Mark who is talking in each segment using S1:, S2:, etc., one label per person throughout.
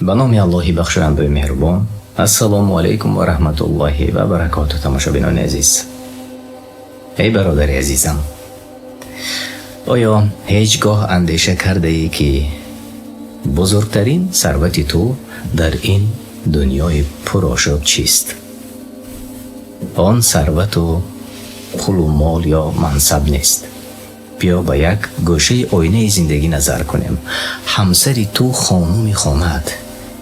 S1: Ба номи Аллоҳи бахшояндаи меҳрубон. Ассалому алайкум ва раҳматуллоҳи ва баракоту, тамошобинони азиз. Эй бародари азизам, оё ҳеҷ гоҳ андеша кардаӣ, ки бузургтарин сарвати ту дар ин дунёи пурошӯб чист? Он сарвату пулу мол ё мансаб нест. Биё, ба як гӯшаи оинаи зиндагӣ назар кунем. Ҳамсари ту, хонуми хонаат,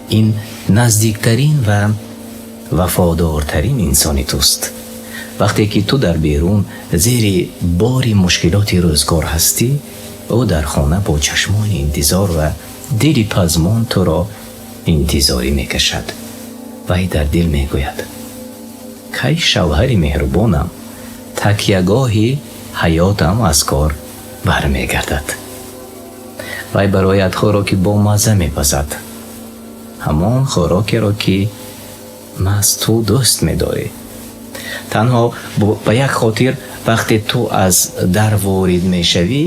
S1: ин наздиктарин ва вафодортарин инсони туст. Вақте ки ту дар берун зери бори мушкилоти рӯзгор ҳастӣ, ӯ дар хона бо чашмони интизор ва дили пазмон туро интизорӣ мекашад. Вай дар дил мегӯяд: «Кай шавҳари меҳрубонам, такягоҳи ҳаётам, аз кор бармегардад?» Вай бароят хӯроки бомазза мепазад, ҳамон хӯрокеро, ки маҳз ту дӯст медорӣ. Танҳо ба як хотир: вақте ту аз дар ворид мешавӣ,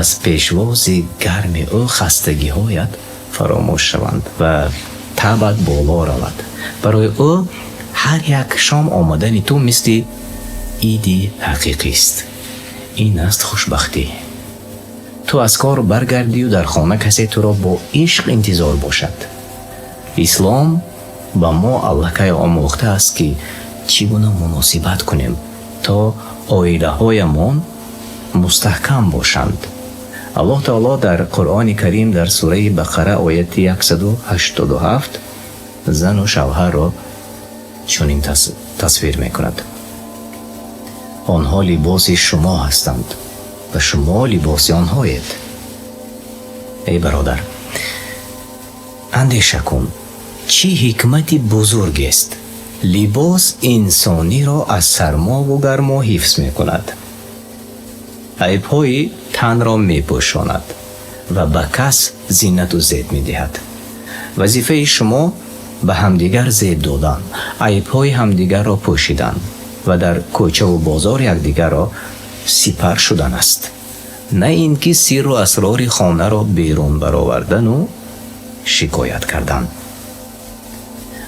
S1: аз пешвози гарми ӯ хастагиҳоят фаромӯш шаванд ва табъат боло равад. Барои ӯ ҳар як шом омадани ту мисли иди ҳақиқист. Ин аст хушбахтӣ: ту аз кор баргардию дар хона касе туро бо ишқ интизор бошад. Ислом ба мо аллакай омӯхтааст, ки чӣ гуна муносибат кунем, то оилаҳоямон мустаҳкам бошанд. Аллоҳ таоло дар Қуръони Карим, дар сураи Бақара, ояти 187, зану шавҳарро чунин тасвир мекунад: «Онҳо либоси шумо ҳастанд ва шумо либоси онҳоед». Эй бародар, андеша кун, чӣ ҳикмати бузургест! Либос инсониро аз сармову гармо ҳифз мекунад, айбҳои танро мепӯшонад ва ба кас зинату зеб медиҳад. Вазифаи шумо ба ҳамдигар зеб додан, айбҳои ҳамдигарро пӯшидан ва дар кӯчаву бозор якдигарро сипар шудан аст, на ин ки сирру асрори хонаро берун баровардану шикоят кардан.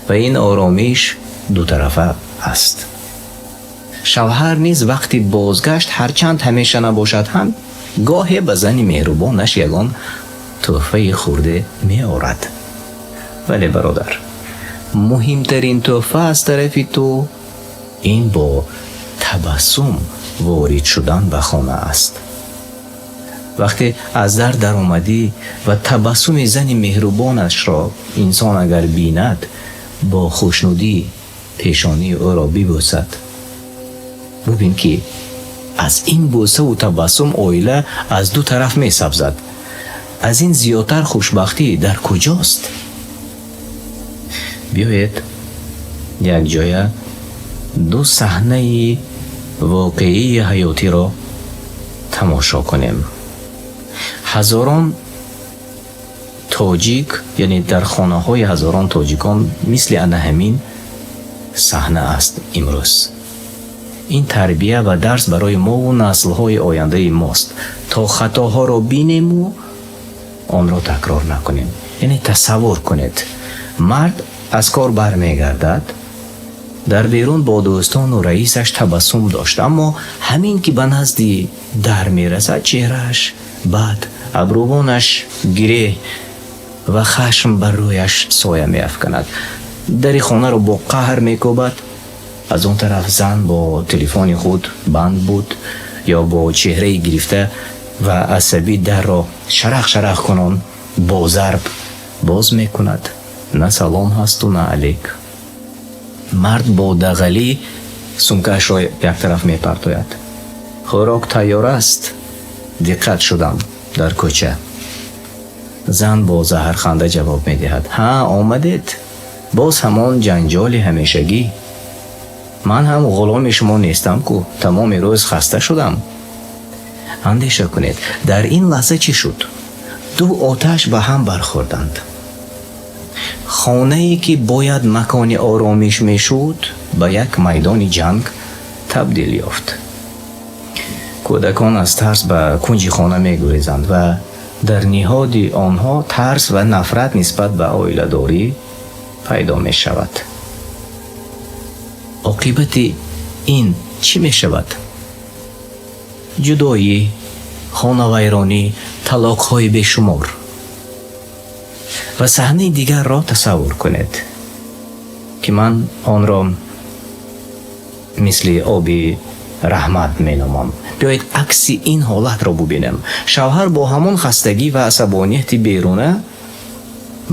S1: Ва ин оромиш дутарафа аст. Шавҳар низ вақти бозгашт, ҳарчанд ҳамеша набошад ҳам, гоҳе ба зани меҳрубонаш ягон тӯҳфаи хурде меорад. Вале, бародар, муҳимтарин тӯҳфа аз тарафи ту ин бо табассум ворид шудан ба хона аст. Вақте аз дар даромадӣ ва табассуми зани меҳрубонашро инсон агар бинад, бо хушнудӣ пешонии ӯро бибӯсад, бубин, ки аз ин бӯсаву табассум оила аз ду тараф месабзад. Аз ин зиёдтар хушбахтӣ дар куҷост? Биёед, якҷоя ду саҳнаи воқеии ҳаётиро тамошо кунем. Ҳазорон тоҷик, яъне дар хонаҳои ҳазорон тоҷикон мисли ана ҳамин саҳна аст имрӯз. Ин тарбия ва дарс барои мову наслҳои ояндаи мост, то хатоҳоро бинему онро такрор накунем. Яъне тасаввур кунед: мард аз кор бармегардад. Дар берун бо дӯстону раисаш табассум дошт, аммо ҳамин ки ба назди дар мерасад, чеҳрааш бад, абрувонаш гиреҳ ва хашм бар рӯяш соя меафканад. Дари хонаро бо қаҳр мекӯбад. Аз он тараф зан бо телефони худ банд буд ё бо чеҳраи гирифта ва асабӣ дарро шарақ шарақ кунон бо зарб боз мекунад. На салом ҳасту, на алейк. Мард бо дағалӣ сумкаашро яктараф мепартояд: «Хӯрок тайёр аст, диққат шудам дар кӯча». Зан бо заҳрханда ҷавоб медиҳад: «Ҳа, омадед, боз ҳамон ҷанҷоли ҳамешагӣ. Ман ҳам ғуломи шумо нестам ку, тамоми рӯз хаста шудам». Андеша кунед, дар ин лаҳза чӣ шуд? Ду оташ ба ҳам бархӯрданд. Хонае, ки бояд макони оромиш мешуд, ба як майдони ҷанг табдил ёфт. Кӯдакон аз тарс ба кунҷи хона мегурезанд ва Дар ниҳоди онҳо тарс ва нафрат нисбат ба оиладорӣ пайдо мешавад. Оқибати ин чӣ мешавад? Ҷудоӣ, хонавайронӣ, талоқҳои бешумор. Ва саҳнаи дигарро тасаввур кунед, ки ман онро мисли оби раҳмат меномам. Биёед, акси ин ҳолатро бубинем. Шавҳар бо ҳамон хастагӣ ва асабонияти беруна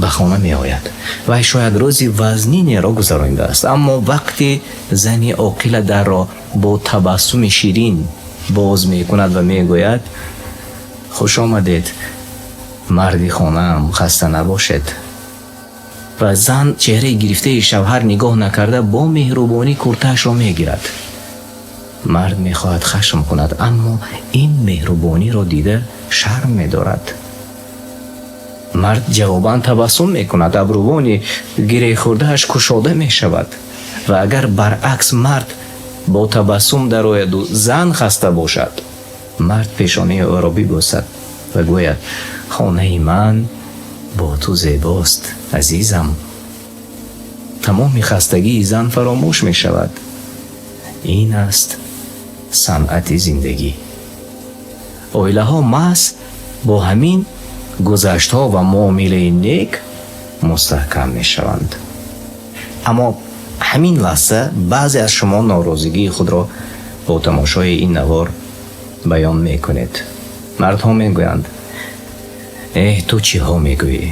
S1: ба хона меояд. Вай шояд рӯзи вазнинеро гузаронидааст, аммо вақте зани оқила дарро бо табассуми ширин боз мекунад ва мегӯяд: «Хуш омадед, марди хонаам, хаста набошед», ва зан чеҳраи гирифтаи шавҳар нигоҳ накарда, бо меҳрубонӣ куртаашро мегирад, мард мехоҳад хашм кунад, аммо ин меҳрубониро дида шарм медорад. Мард ҷавобан табассум мекунад, абрувони гирехӯрдааш кушода мешавад. Ва агар баръакс мард бо табассум дарояду зан хаста бошад, мард пешонии ӯро бибӯсад ва гӯяд: «Хонаи ман бо ту зебост, азизам», тамоми хастагии зан фаромӯш мешавад. Ин аст санъати зиндагӣ. Оилаҳо маҳз бо ҳамин гузаштҳо ва муомилаи нек мустаҳкам мешаванд. Аммо ҳамин лаҳза баъзе аз шумо норозигии худро бо тамошои ин навор баён мекунед. Мардҳо мегӯянд: «Эҳ, ту чиҳо мегӯӣ?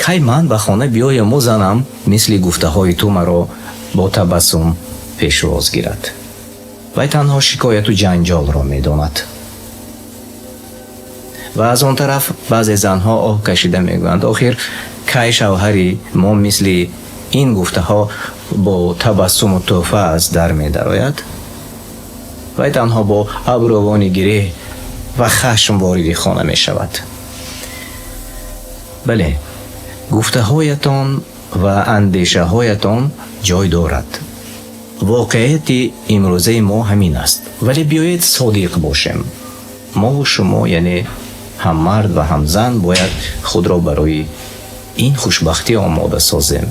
S1: Кай ман ба хона биёяму занам мисли гуфтаҳои ту маро бо табассум пешвоз гирад? Вай танҳо шикояту ҷанҷолро медонад». Ва аз он тараф баъзе занҳо оҳ кашида мегӯянд: «Охир кай шавҳари мо мисли ин гуфтаҳо бо табассуму тӯҳфа аз дар медарояд? Вай танҳо бо абрӯвони гиреҳ ва хашм вориди хона мешавад». Бале, гуфтаҳоятон ва андешаҳоятон ҷой дорад. Воқеияти имрӯзаи мо ҳамин аст, вале биёед содиқ бошем. Мову шумо, яъне ҳам мард ва ҳам зан, бояд худро барои ин хушбахтӣ омода созем.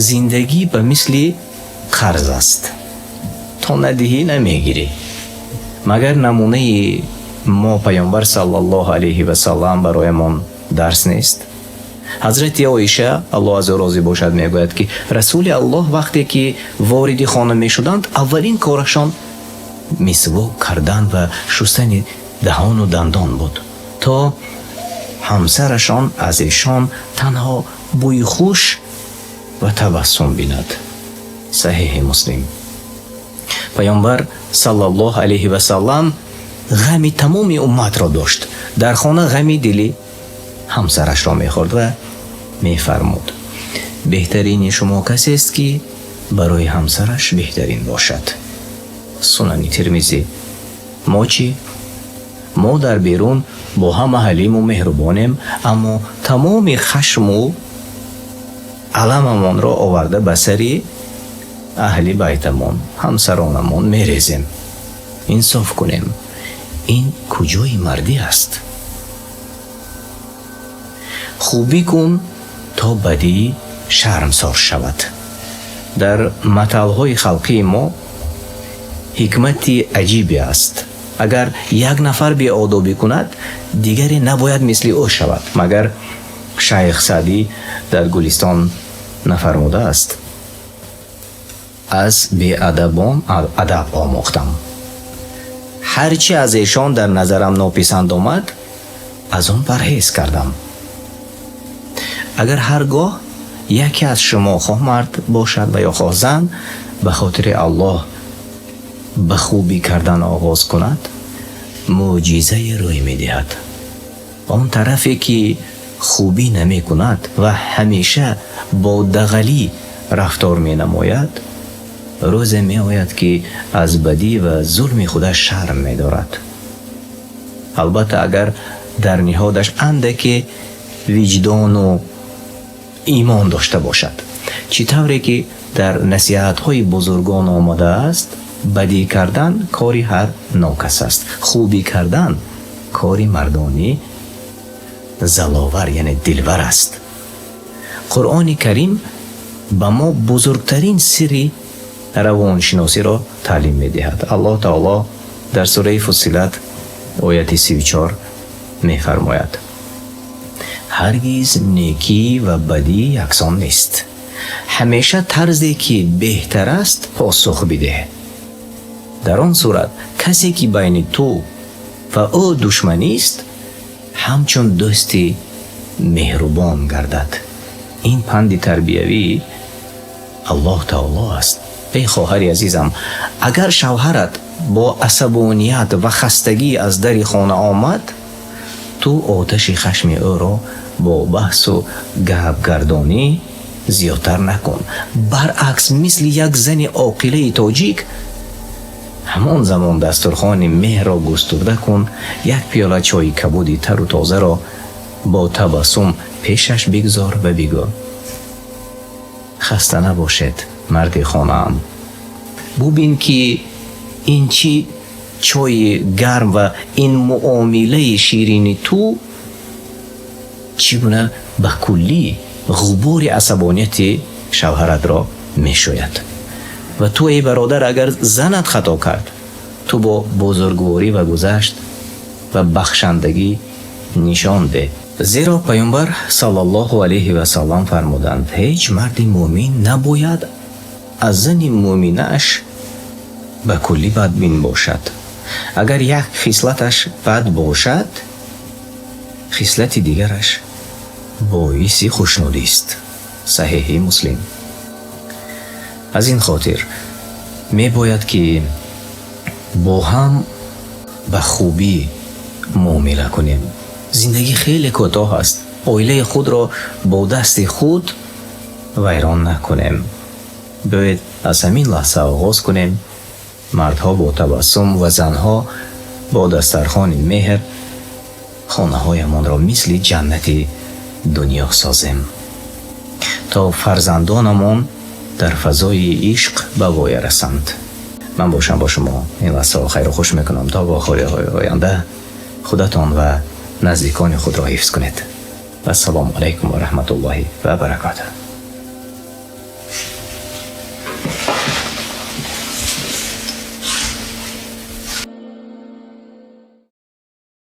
S1: Зиндагӣ ба мисли қарз аст: то надиҳӣ, намегирӣ. Магар намунаи мо Паёмбар саллаллоҳу алайҳи васаллам бароямон дарс нест? Ҳазрати Оиша, Аллоҳ аз ӯ розӣ бошад, мегӯяд, ки Расули Аллоҳ вақте ки вориди хона мешуданд, аввалин корашон мисвок кардан ва шустани даҳону дандон буд, то ҳамсарашон аз эшон танҳо бӯи хуш ва табассум бинад. Саҳеҳи Муслим. Паёмбар саллаллоҳу алайҳи васаллам ғами тамоми умматро дошт. Дар хона ғами дили ҳамсарашро мехӯрд ва мефармуд: «Беҳтарини шумо касест, ки барои ҳамсараш беҳтарин бошад». Сунани Тирмизӣ. Мо чӣ? Мо дар берун бо ҳама ҳалиму меҳрубонем, аммо тамоми хашму аламамонро оварда ба сари аҳли байтамон, ҳамсаронамон мерезем. Инсоф кунем, ин куҷои мардӣ аст? Хубӣ кун, то бадӣ шармсор шавад. Дар маталҳои халқии мо ҳикмати аҷибе аст: агар як нафар беодобӣ кунад, дигаре набояд мисли ӯ шавад. Магар Шайх Саъдӣ дар Гулистон нафармудааст: «Аз беадабон адаб омӯхтам, ҳар чӣ аз эшон дар назарам нописанд омад, аз он парҳез кардам»? Агар ҳар гоҳ яке аз шумо, хоҳ мард бошад ва ё хоҳ зан, ба хотири Аллоҳ ба хубӣ кардан оғоз кунад, мӯъҷизае рӯй медиҳад. Он тарафе ки хубӣ намекунад ва ҳамеша бо дағалӣ рафтор менамояд, рӯзе меояд, ки аз бадӣ ва зулми худаш шарм медорад, албатта, агар дар ниҳодаш андаке виҷдону имон дошта бошад. Чӣ тавре ки дар насиҳатҳои бузургон омадааст: бадӣ кардан кори ҳар нокас аст, хубӣ кардан кори мардони Заловар, яъне дилвар аст. Қуръони Карим ба мо бузургтарин сирри равоншиносиро таълим медиҳад. Аллоҳ Таоло дар сураи Фуссилат, ояти 34 мефармояд: «Ҳаргиз некӣ ва бадӣ яксон нест. Ҳамеша тарзе, ки беҳтар аст, посух бидеҳ. Дар он сурат касе, ки байни ту ва ӯ душманист, ҳамчун дӯсти меҳрубон гардад». Ин панди тарбиявии Аллоҳ Таоло аст. Эй хоҳари азизам, агар шавҳарат бо асабоният ва хастагӣ аз дари хона омад, ту оташи хашми ӯро бо баҳсу гапгардонӣ зиёдтар накун. Баръакс, мисли як зани оқилаи тоҷик, ҳамон замон дастурхони меҳрро густурда кун, як пиёла чойи кабуди тару тозаро бо табассум пешаш бигзор ва бигӯ: «Хаста набошед, марди хонаам». Бубин, ки ин чӣ чойи гарм ва ин муомилаи ширини ту чӣ гуна ба куллӣ ғубори асабонияти шавҳаратро мешӯяд. Ва ту, эй бародар, агар занат хато кард, ту бо бузургворӣ ва гузашт ва бахшандагӣ нишон деҳ, зеро Паёмбар саллаллоҳу алайҳи васаллам фармуданд: «Ҳеҷ марди мӯмин набояд аз зани мӯминааш ба куллӣ бадбин бошад. Агар як хислаташ бад бошад, хислати дигараш боиси хушнудист». Саҳеҳи Муслим. Аз ин хотир мебояд, ки бо ҳам ба хубӣ муомила кунем. Зиндагӣ хеле кӯтоҳ аст. Оилаи худро бо дасти худ вайрон накунем. Биёед, аз ҳамин лаҳза оғоз кунем: мардҳо бо табассум ва занҳо бо дастархони меҳр хонаҳоямонро мисли ҷаннати дунё созем, то фарзандонамон дар фазои ишқ ба воя расанд. Ман бошам, бо шумо ин лаҳзаҳо хайру хуш мекунам. То вохӯриҳои оянда худатон ва наздикони худро ҳифз кунед. Вассалому алайкум ва раҳматуллоҳи ва баракотуҳ.